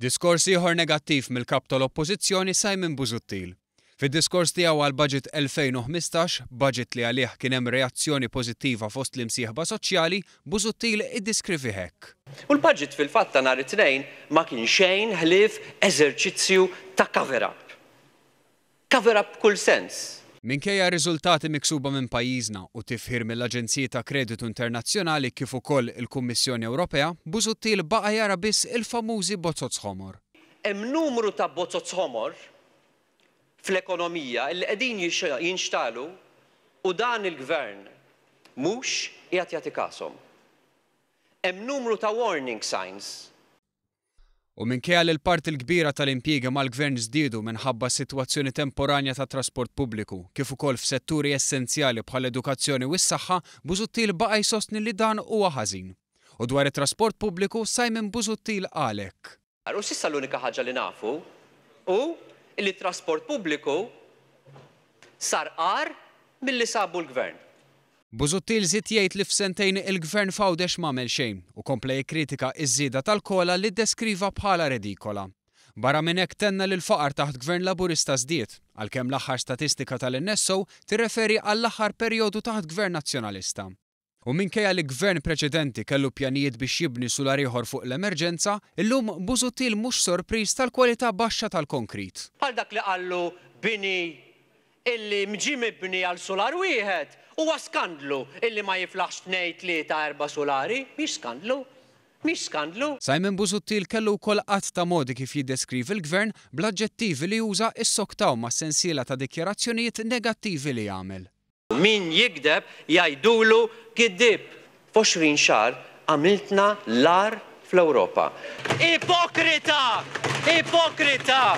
Diskors ieħor negattiv mill-Kap tal-Oppożizzjoni Simon Busuttil. Fid-diskors tiegħu għall-Budget 2015, budget li għalih kien hemm reazzjoni pożittiva fost l-imsieħba soċjali, Busuttil iddiskrivih hekk. U l-budget fil-fatt ta' nhar it-Tnejn ma kien xejn ħlief eżerċizzju ta' cover-up. Cover-up b'kull sens. Minkejja r-riżultati miksuba minn pajjiżna u tifħir mill-aġenziji ta' kreditu internazzjonali kif ukoll il-Kummissjoni Ewropea, Busuttil baqa' jara biss il-famużi bozoz ħomor. Hemm numru ta' bozoz ħomor fl-ekonomija li qegħdin jinxtagħlu u dan il-Gvern mhux qiegħed jagħti kashom. Hemm numru ta' warning signs. U minkejja li l-parti l-kbira tal-impjiegi mal-Gvern żdiedu minħabba s-sitwazzjoni temporanja tat-trasport pubbliku, kif ukoll f'setturi essenzjali bħall-edukazzjoni u s-saħħa, Busuttil baqa' jsostni li dan huwa ħażin. U dwar it-trasport pubbliku, Simon Busuttil qal hekk. U s'issa l-unika ħaġa li nafu hu li t-trasport pubbliku sar agħar milli sabu l-Gvern. Busuttil żied jgħid li f'sentejn il-Gvern f'Għawdex m'għamel xejn u kompla jikkritika ż-żieda tal-COLA li ddeskriva bħala redikola. Barra minn hekk tenna li l-faqar taħt Gvern Laburista żdied, għalkemm l-aħħar statistika tal-NSO tirreferi għall-aħħar perjodu taħt Gvern Nazzjonalista. U minkejja li Gvern preċedenti kellu pjanijiet biex jibni sular ieħor fuq l-emerġenza, illum Busuttil mhux sorpriż tal-kwalità baxxa tal-konkrit. Bħal dak li qallu bini illi ġie mibni għal sular wieħed, huwa skandlu illi ma jiflaħx tnejn, tlieta, erbgħa sulari. Mhix skandlu. Mhix skandlu. Simon Busuttil kellu wkoll għadd ta' modi kif jiddeskrivi l-Gvern bl-aġġettivi li uża issoktaw mas-sensiela ta' dikjarazzjonijiet negattivi li għamel. Min jigdeb jgħidulu giddieb. F'għoxrin xahar għamiltna l-agħar fl-Ewropa. Ipokrita! Ipokrita!